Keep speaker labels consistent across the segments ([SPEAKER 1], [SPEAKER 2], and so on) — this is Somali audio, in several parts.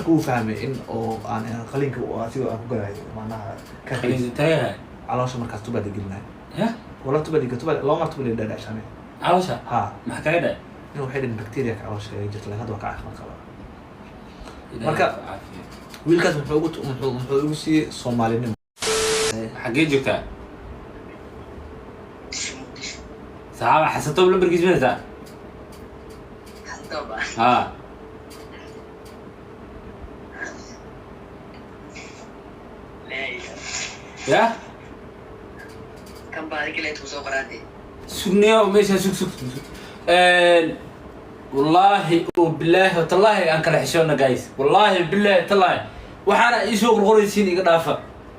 [SPEAKER 1] Dhakhtarku wuu fahmay in oo aan qaliinka oo asiga aan ku galayo, macnaha
[SPEAKER 2] Qaliinka tagaha.
[SPEAKER 1] Caloosha markaas tubaa la gelinayo.
[SPEAKER 2] Ya.
[SPEAKER 1] Wala tubaa liga, tubaa laba mar tubaa la dhadhacshane.
[SPEAKER 2] Caloosha?
[SPEAKER 1] Ha.
[SPEAKER 2] Maxaa kaga dhacay?
[SPEAKER 1] In waxay dhihin bacteria ka caloosha kaga jirta, laakiin hadda waa ka caafimaad qabaa.
[SPEAKER 2] Ilaahay ku caafiyo.
[SPEAKER 1] Wiilkaas muxuu igu siiyey Soomaalinimo.
[SPEAKER 2] Xaggee joogtaa? Saxaaba Xasatoob lambarkiis ma haysaa?
[SPEAKER 3] Haddaba.
[SPEAKER 2] Ha.
[SPEAKER 3] Leeya.
[SPEAKER 2] Ya.
[SPEAKER 3] Kan baa adiga leed kusoo qoraade.
[SPEAKER 2] Sugniyo meesha, sug, sug, sug. Wallaahi oo bilaahi oo tallaahi aan kala xishoona, guys. Wallaahi, bilaahi, tallaahi, waxaana iisoo qorqoraysiin iga dhaafa.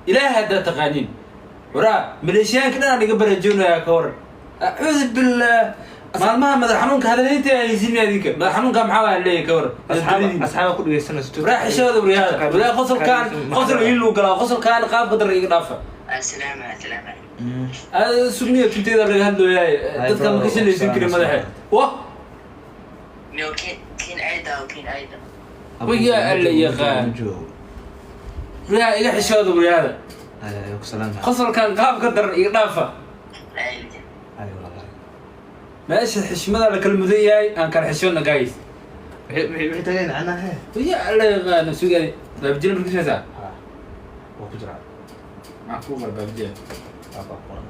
[SPEAKER 2] Ilaahay haddaa taqaaniin, waraa maleeshiyaanka dhan aan iga barajoonayaa. Ka waran? Acuudu billah, maalmaha madax xanuunka hadalhaynta haysin miya idinka? Madax xanuunka maxaa waa leeyahay? Ka waran?
[SPEAKER 1] Asxaaba ku dhegeysanayso.
[SPEAKER 2] Waraa xishooda, waryaada, waraa qosolkaan, qosol iluu galaa, qosolkaan qaabka daran iga dhaafa.
[SPEAKER 3] Assalaamu assalaamu.
[SPEAKER 2] Sugniya tunteeda laga hadlooyaay. Dadka ma ka shalaysan karin madaxe wah.
[SPEAKER 3] Niyo kin kin ayda kin ayda.
[SPEAKER 2] Wayaa Alla yaqaan. Waryaa, iga xishooda, waryaada.
[SPEAKER 1] Ku salaam.
[SPEAKER 2] Qosolkan qaabka daran iga dhaafa.
[SPEAKER 3] Leeya.
[SPEAKER 1] Ay walaalahay.
[SPEAKER 2] Meesha xishmada la kala mudan yahay, aan kala xishoodna, guys.
[SPEAKER 1] Wixii tageen anaa he.
[SPEAKER 2] Wayaa Alla yaqaana. Sugani baabjina markiisaysaa.
[SPEAKER 1] Ha, waa ku jiraa.
[SPEAKER 2] Maxaa kuu qora baabjiya?
[SPEAKER 1] Waa qoran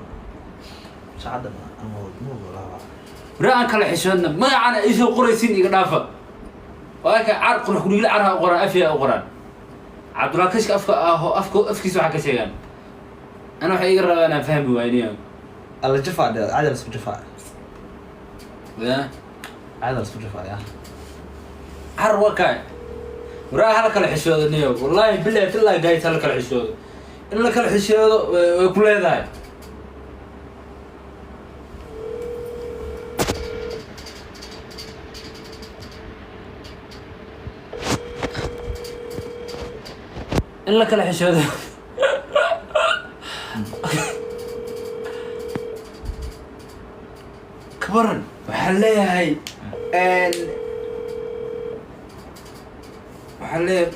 [SPEAKER 1] saacadda ama ma walaa.
[SPEAKER 2] Waryaa, aan kala xishoodna. Magacana iisoo qoraysiin iga dhaafa. Waa ka car qurux kudhigla, carha u qoraan, afyaa u qoraan. Cabdullaa Kashka afka aho, afka afkiisa waxaa ka sheegaan ana waxay iga rabaan aan fahmi waayniya.
[SPEAKER 1] Alla jafaa dhe, cadal isku jafaa.
[SPEAKER 2] Ya.
[SPEAKER 1] Cadal isku jafaa ya.
[SPEAKER 2] Car waa kaay. Waraa, hala kala xishoodo niyo. Wallaahi, billahi, tallahi, guys, hala kala xishoodo. In la kala xishoodo way ku leedahay. In la kala xishoodo. Kabaran waxaan leeyahay, waxaan leeyahay,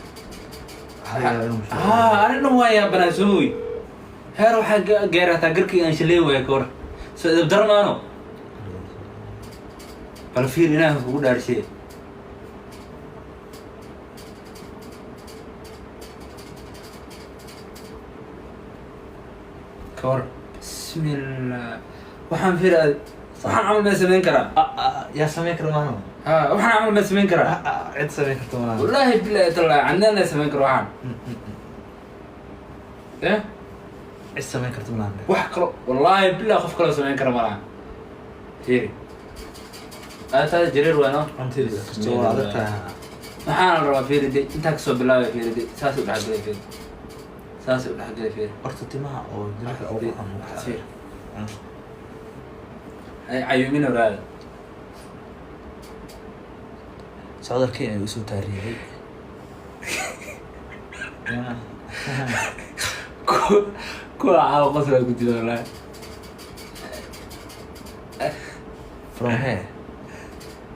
[SPEAKER 2] haa, ani dhan waa yaabanaa. Soo wey heer waxaa gaaray hataa garkii aan shaleen waaya. Ka waran? Soo edeb darmaano. Bal fiir, Ilaaha kugu dhaarshe. Ka waran? Bismillah, waxaan fiir, waxaan camal ma samayn karaa?
[SPEAKER 1] Yaa samayn kara maano?
[SPEAKER 2] Ha, waxaan camal ma samayn karaa?
[SPEAKER 1] Cid samayn karta malaha.
[SPEAKER 2] Wallaahi, bilahi, tallahi, candaan la samayn karo waxaan eh.
[SPEAKER 1] Cid samayn karta malaha.
[SPEAKER 2] Wax kalo, wallaahi, bilahi, qof kaloo samayn kara malaha. Fiiri, aataa jareer waano.
[SPEAKER 1] Kastoo waa adag tahay.
[SPEAKER 2] Waxaana la rabaa, fiiri de, intaa kasoo bilaabay, fiiri de, saasay u dhexgalay, fiiri, saasay u dhexgalay, fiiri.
[SPEAKER 1] Horta timaha oo jirka ugu
[SPEAKER 2] Fiiri. Ay cayuumin waraada.
[SPEAKER 1] Socdaalkii ay usoo taariibay.
[SPEAKER 2] Kuwa caawa qoslaa ku jira, wallaahi.
[SPEAKER 1] From here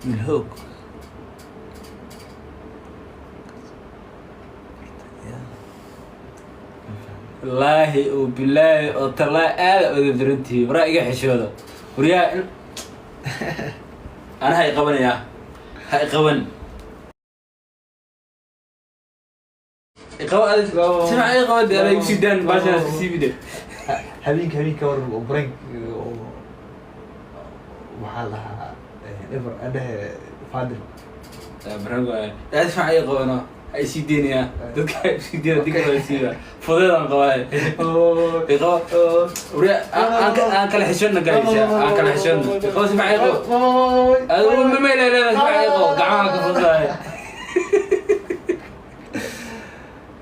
[SPEAKER 1] wiil hoog. Yeah.
[SPEAKER 2] Wallaahi oo bilaahi oo tallaahi, aada oda darantihi. Waraa, iga xishooda, waryaa. In ana ha i qabanayaa, ha i qaban, iqaba adig sifiican i qaban dee, ala igu sii daan baashaan iska sii bide.
[SPEAKER 1] Habeenka war brain oo waxaa la dhahaa ever adhehe Fadil.
[SPEAKER 2] Barang waay, aad sifiican i qabano, ha isii deynayaa dadka, ha isii deyna dig waa siiba fudeedaan qabaa. Iqaba, waryaa, aan kala xishona, guys, aan kala xishona. Iqaba, si fiican i qabo. Adigu ma meeleleeda, si fiican i qabo, gacmaha ka fudaay.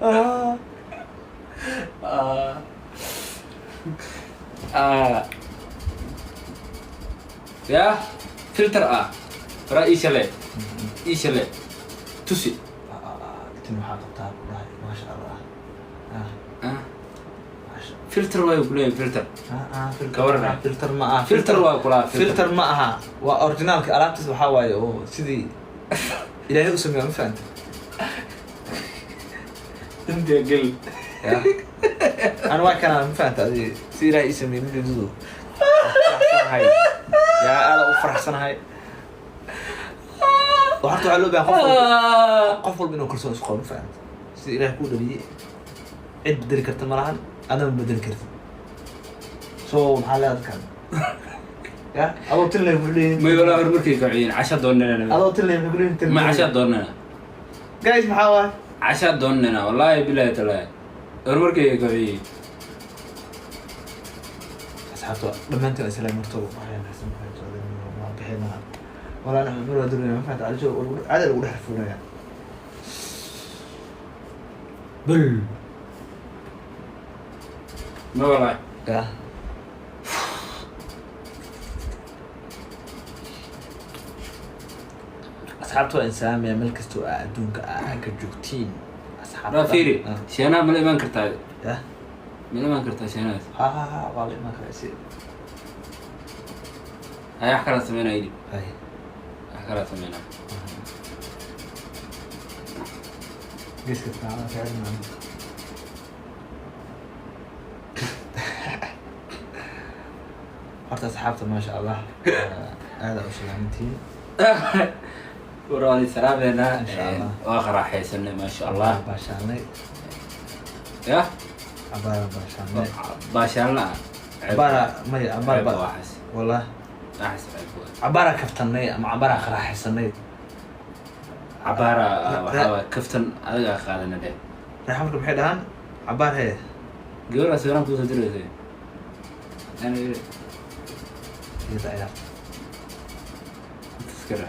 [SPEAKER 2] Ah. Ah. Ya, filter ah. Waraa, ii shale, ii shale, tusi.
[SPEAKER 1] Tin waxaa qabtaa ku dhahay, maasha Allah.
[SPEAKER 2] Ah.
[SPEAKER 1] Maasha.
[SPEAKER 2] Filter waay kuleeyahay, filter.
[SPEAKER 1] Filter.
[SPEAKER 2] Ka waran?
[SPEAKER 1] Filter ma aha.
[SPEAKER 2] Filter waa kulaa.
[SPEAKER 1] Filter ma aha, waa originaalka. Alaabtiis waxaa waaye oo sidii Ilaahay u sameeya, ma fahanta?
[SPEAKER 2] Inta gel.
[SPEAKER 1] Ya, ana waa kana, ma fahanta? Adi si Ilaah ii sameeyey mididudu faraxsanahay, yaa aada u faraxsanahay. Horta waxaa loo baahan qof walba inuu kalsoon isku qabo, ma fahanta? Sida Ilaah kuu dhaliyey cid bedeli karta ma lahan, adama bedeli kartid. So maxaa leedahay dadkan? Ya, adoo tin leh wuxuu leeyahay.
[SPEAKER 2] May, walaa horumarkay kaciyeen. Casha doonana.
[SPEAKER 1] Adoo tin leh wuxuu leeyahay tin.
[SPEAKER 2] Ma casha doonana.
[SPEAKER 1] Guys, maxaa waay?
[SPEAKER 2] Casha doonana, wallaahi bilahi talaahi, horumarkay kaciyeen.
[SPEAKER 1] Asxaabta dhammaantiin islaam horta waxay haysan waa bixinaa walaa naxnu mar waa duraya, ma fahanta? Calisho caada lagu dhex fuulaya bal.
[SPEAKER 2] Ma walaahi.
[SPEAKER 1] Ya, asxaabta waa insaamaya meel kasta oo aa adduunka aa ka joogtiin, asxaabta.
[SPEAKER 2] Raa, fiiri.
[SPEAKER 1] Ah.
[SPEAKER 2] Sheenaha mala imaan kartaa?
[SPEAKER 1] Ya.
[SPEAKER 2] Mala imaan kartaa sheenahaas?
[SPEAKER 1] Ha ha ha, waa la imaan karaa si.
[SPEAKER 2] Ay, wax kalaa sameynaya idib.
[SPEAKER 1] Ay.
[SPEAKER 2] Wax kalaa sameynaya.
[SPEAKER 1] Geeska taala ficilna. Horta asxaabta, maasha Allah, aada u salaamantihiin.
[SPEAKER 2] Warwaadi salaameena.
[SPEAKER 1] Insha Allah.
[SPEAKER 2] Waa qaraaxaysanay, maasha Allah.
[SPEAKER 1] Baashaalnay.
[SPEAKER 2] Ya.
[SPEAKER 1] Cabaara baashaalnay.
[SPEAKER 2] Baashaalna ah.
[SPEAKER 1] Cabaara maya, cabaar
[SPEAKER 2] ceeb
[SPEAKER 1] ba.
[SPEAKER 2] Waxaas.
[SPEAKER 1] Wallah.
[SPEAKER 2] Waxaas ceeb waa.
[SPEAKER 1] Cabaara kaftanay ama cabaara qaraaxaysanay.
[SPEAKER 2] Cabaara waxaa waay kaftan adigaa qaadana dheh.
[SPEAKER 1] Reexamarka maxay dhahaan? Cabaar hee.
[SPEAKER 2] Gabadhaa sawiraan kuusoo diraysay. Ana
[SPEAKER 1] iyada ciyaarta.
[SPEAKER 2] Intaskara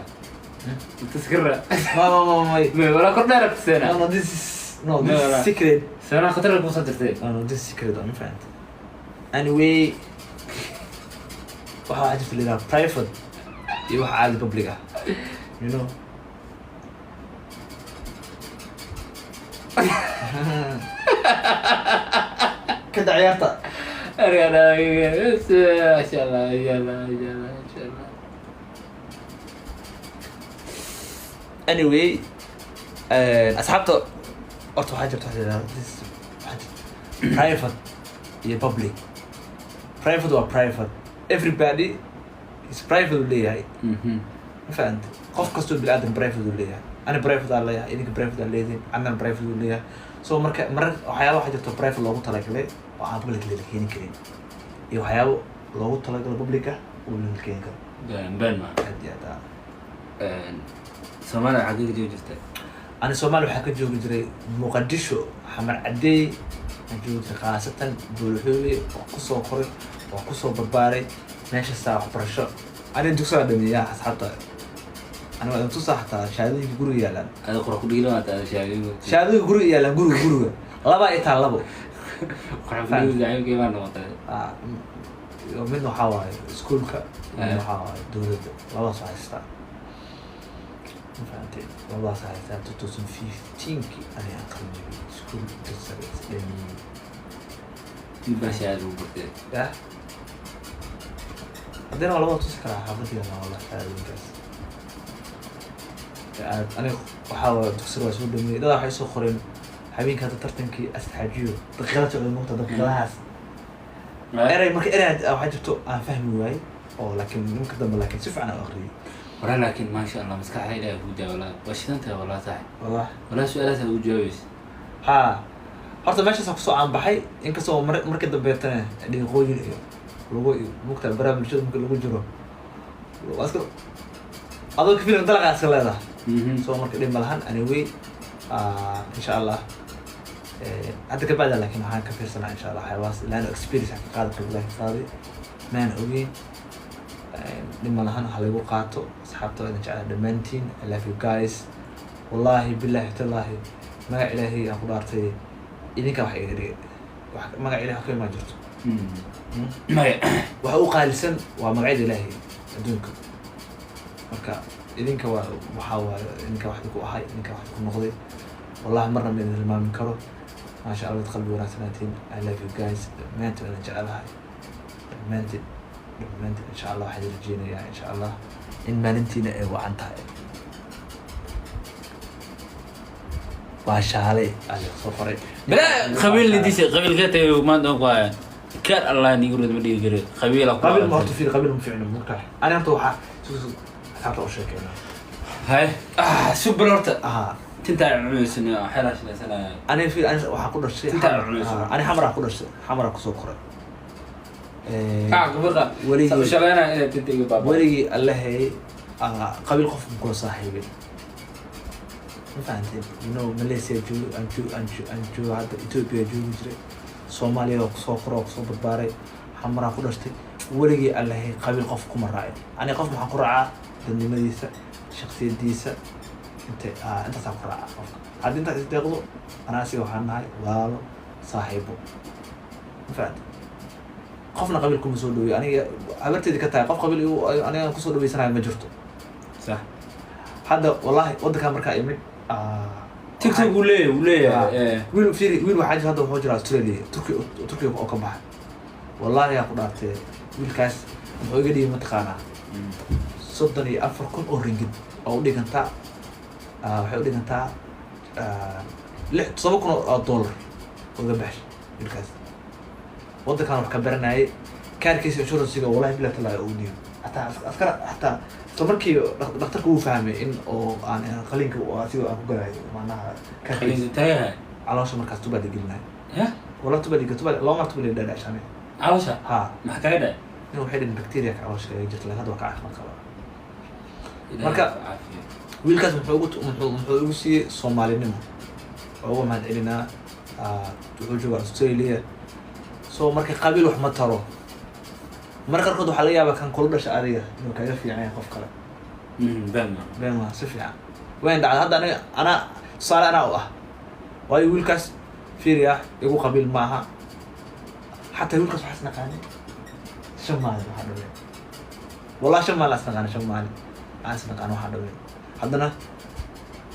[SPEAKER 2] intaskara.
[SPEAKER 1] Ma ma ma may.
[SPEAKER 2] May, walaa kor dheer kuseena.
[SPEAKER 1] No, no, this is no, this
[SPEAKER 2] No, no.
[SPEAKER 1] is secret.
[SPEAKER 2] Sawiraan khatar kuusoo dirtay.
[SPEAKER 1] No, no, this is secret, ma fahanta? Anyway, waxaa jirta la yidhaha private iyo waxa caadi public ah. Kada ciyaarta.
[SPEAKER 2] Maasha Allah, masha Allah, masha Allah, masha Allah.
[SPEAKER 1] Anyway, asxaabta, horta waxaa jirta waxa la yidhahda this, waxaa jirta private iyo public. Private waa private, everybody is private uu leeyahay. Ma fahanta? Qof kastoo bini aadam private uu leeyahay. Ani private aan leeyahay, idinka private aan leedihin, cadnan private uu leeyahay. So marka marar waxyaaba waxaa jirto private loogu talagalay oo aan public la keeni karin, iyo waxyaabo loogu talagalay public ah oo la keeni karo.
[SPEAKER 2] Been been ma.
[SPEAKER 1] Aad iyo aad ah.
[SPEAKER 2] Soomaaliya waxaa kaga joogi jirta?
[SPEAKER 1] Ani Soomaaliya waxaa ka joogi jiray Muqadisho, Xamar Cadeey aan joogi jiray, khaasatan Buulxuube. Waa kusoo koray, waa kusoo barbaaray meeshastaa waxbarasho. Ani dugsigaa dhameeyaa, asxaabta. Ani waa idin tusaa xataa shahaadooyinka guriga yaalaan.
[SPEAKER 2] Ada qura ku dhiila maata ada sheegay.
[SPEAKER 1] Shahaadooyinka guriga yaalaan, guriga laba itaa labo.
[SPEAKER 2] Qura ku dhiila saaxiibkay baa noqotay.
[SPEAKER 1] Ah, midna waxaa waaye iskuulka, midna waxaa waaye dowladda. Labadaas waa haystaa, ma fahantay? Labadaas waa haystaa. 2015-kii ayaan qalin jabiyey iskuul dugsi sare is dhameeyey.
[SPEAKER 2] Mid baa shahaada ugu bartay.
[SPEAKER 1] Yah, haddana waa labada tusi karaa xaafaddeena wallah shahaadooyinkaas. Aad aniga waxaa waaye dugsiga waa soo dhameeyey. Dadaa waxay soo qoreen habeenka hadda tartankii asxaajiyo daqiiqada socda, mogta daqiiqadahaas erey. Marka erey waxaa jirto aan fahmi waayey oo laakiin nimanka dambe laakiin si fiican aan u aqriyey.
[SPEAKER 2] Walaa, laakiin maasha Allah, maskaxda Ilaahay kuu daa walaa, waa shidan tahay walaa saaxib.
[SPEAKER 1] Wallah.
[SPEAKER 2] Walaa su-aalahaas aad ugu jawaabaysa.
[SPEAKER 1] Ha, horta meeshaas kusoo caanbaxay, inkastoo marka dambeetana dhiiqooyin iyo lagu iyo mugta baraha bulshada marka lagu jiro waa iska adoo ka filan dalaqaa iska leedahay. So marka dhib ma lahan. Anyway, insha Allah, hadda kabacda laakiin waxaan ka fiirsanaa insha Allah waxyaabahaas ilaano experience aan ka qaadi khibrad ka qaaday maan ogeyn. Dhib ma lahan, waxa lagu qaato. Asxaabta waa idin jeclaa dhammaantiin. I love you guys. Wallahi billahi tallahi, magac Ilaahay aan ku dhaartay, idinka wax iga dhigay wax magac Ilahay wax ka imaan jirto.
[SPEAKER 2] Maya.
[SPEAKER 1] Waxa u qaalisan waa magacyada Ilaahay adduunka. Marka idinka waa waxaa waaye idinka wax ku ahay, idinka wax ku noqday. Wallahi marna ma idin hilmaamin karo. Maasha Allah, dad qalbi wanaagsanaatiin. I love you guys dhammaantiin, waan idin jecelahay dhammaantiin, dhammaantiin. Insha Allah waxaan idin rajeynayaa insha Allah in maalintiina ay wacan tahay. Baashaalay ayaa soo qoray.
[SPEAKER 2] Balaa qabiil nidisa qabiilka tayo maanta ku haya kaar Allah nigu rid ma dhigi kari qabiila ku.
[SPEAKER 1] Qabiil ma horta, fiir, qabiil ma fiicno. Marka ani horta waxaa asxaabta u sheekeynaa.
[SPEAKER 2] Hay, ah, super horta.
[SPEAKER 1] Aha.
[SPEAKER 2] Tintaa cunaysan xeelaa shilaysanaya.
[SPEAKER 1] Ani fiir, ani waxaa ku dhashay
[SPEAKER 2] Tintaa cunayso.
[SPEAKER 1] Ani Xamaraa ku dhashay, Xamaraa kusoo koray.
[SPEAKER 2] Ah, gabaqa.
[SPEAKER 1] Weligii-
[SPEAKER 2] Shalaynaa inay tinta iga baaba.
[SPEAKER 1] Weligii allahey qabiil qof ma kula saaxiibin, ma fahanteen? Malaysia joogo, aan joog aan joog aan joogo hadda, Ethiopia joogi jiray, Soomaaliya waa kusoo koray, waa kusoo barbaaray, Xamaraa ku dhashtay. Weligii allahey qabiil qof kuma raacin. Ani qof maxaan ku raacaa? Dadnimadiisa, shaksiyadiisa, inta intaasaan ku raacaa qofka. Haddii intaas isdeeqdo, anaa asiga waxaan nahay walaalo, saaxiibo, ma fahanteen? Qofna qabiil kuma soo dhaweeyo. Aniga habarteedi ka tahay qof qabiil aniga kusoo dhaweysanayo ma jirto.
[SPEAKER 2] Sax.
[SPEAKER 1] Hadda wallahi waddankaa markaa imid
[SPEAKER 2] TikTok uu leeyahay.
[SPEAKER 1] Wiil, fiiri, wiil waxaa jira hadda wuxuu jira Australia, Turkiga oo ka baxay. Wallahi yaa ku dhaartee, wiilkaas muxuu iga dhigay mataqaanaa? 34,000 oo ringid oo u dhigantaa waxay u dhigantaa lix todoba kun oo dollar uga baxshay. Wiilkaas waddankan wax ka baranayay, kaarkiisa insurance-ga wallahi billahi tallahi uu dhiibo. Hataa askar hataa isla markii dhakhtarka wuu fahmay in oo aan qaliinka oo asiga aan ku galayo macnaha kaarkiisa.
[SPEAKER 2] Qaliinka tagahay.
[SPEAKER 1] Caloosha markaas tubaa la gelinayo.
[SPEAKER 2] Ya.
[SPEAKER 1] Wala tubaa liga, tubaa laba mar tubaa la dhadhashanay.
[SPEAKER 2] Caloosha?
[SPEAKER 1] Ha.
[SPEAKER 2] Maxaa kaga dhacay?
[SPEAKER 1] Nin waxay dhihin bacteria ka caloosha kaga jirta, laakiin hadda waa ka caafimaad qabaa.
[SPEAKER 2] Ilaahay caafiyo.
[SPEAKER 1] Wiilkaas muxuu igu siiyey soomaalinimo oo uga mahad celinaa. Wuxuu joogaa Australia. So marka qabiil wax ma taro. Marka qaarkood waxaa laga yaabaa kan kula dhasha adiga inuu kaga fiican yahay qof kale.
[SPEAKER 2] Been ma.
[SPEAKER 1] Been ma, si fiican wayn dhacda. Hadda aniga anaa tusaale anaa u ah, waayo wiilkaas fiiriya igu qabiil ma aha. Xataa wiilkaas waxaa isnaqaanay 5 maalin waxaa dhaween, wallahi 5 maalin isnaqaanay, 5 maalin aan isnaqaan waxaa dhaween. Haddana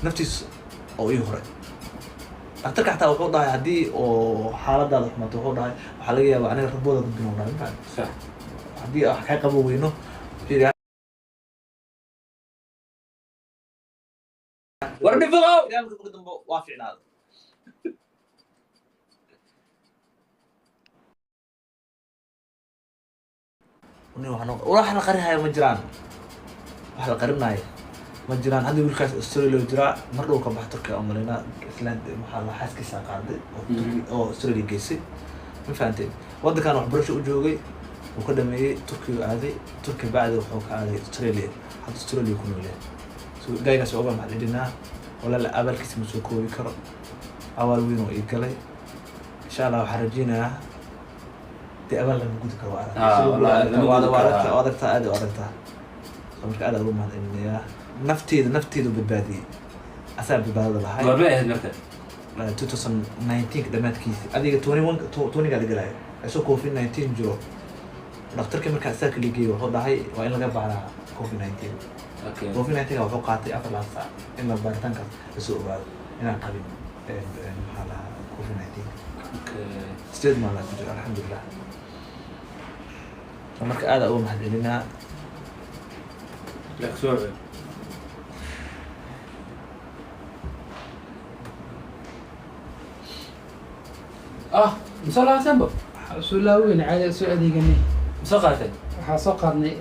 [SPEAKER 1] naftiis oo ii horay dhakhtarka xataa wuxuu dhahay haddii oo xaaladaada xumaato, wuxuu dhahay waxaa laga yaabaa aniga rabooda gudbin, dhahay ma fahamtay?
[SPEAKER 2] Sax.
[SPEAKER 1] Haddii wax kaa qabo weyno, fiiriya.
[SPEAKER 2] War dhifaqow.
[SPEAKER 1] Ilaa marka dambe waa fiicnaaday. Nin wax la qarinayo ma jiraan, wax la qarinayo ma jiraan. Hadda wiilkaas Australia oo jiraa, mar dhow ka bax Turkiga oo malaynaa Island waxaa la xaaskiisa qaaday oo oo Australia geysay, ma fahanteen? Waddankan waxbarasho u joogay, wuu ka dhameeyey, Turkiga aaday, Turkiga bacdi wuxuu ka aaday Australia, hadda Australia ku nool yahay. So gaygaas waa uga mahadcelinaa. Walaal abaalkiisa ma soo koobi karo, abaal weyn oo ii galay. Insha Allah waxaan rajeynayaa dee abaal lama gudi karo, waa aragtaa.
[SPEAKER 2] Ah, wallahi lama
[SPEAKER 1] Waa
[SPEAKER 2] gudi
[SPEAKER 1] waa
[SPEAKER 2] karo.
[SPEAKER 1] aragtaa, waa aragtaa, aad u aragtaa. So marka aad ugu mahadcelinayaa, nafteedu badbaadiyey, asaa badbaadada lahay.
[SPEAKER 2] Goormay ahayd marka?
[SPEAKER 1] 2019 dhammaadkiisa, adiga 21 20-ga la gelayo, isagoo COVID-19 jiro. Dhakhtarkii markaa isaga kala geeyey wuxuu dhahay waa in laga baaraa COVID-19. COVID-19 wuxuu qaatay 4 saac in la baaritaankaas lasoo ogaado inaan qabin maxaa lahaa COVID-19. 8 maalin ku jiro, alxamdulilah. So marka aad uga mahadcelinaa.
[SPEAKER 2] Lak soo cel. Ah, masoo laabatanbo?
[SPEAKER 4] Waxaa soo laaweyn caadi soo adeeganay.
[SPEAKER 2] Masoo qaatay?
[SPEAKER 4] Waxaa soo qaadnay.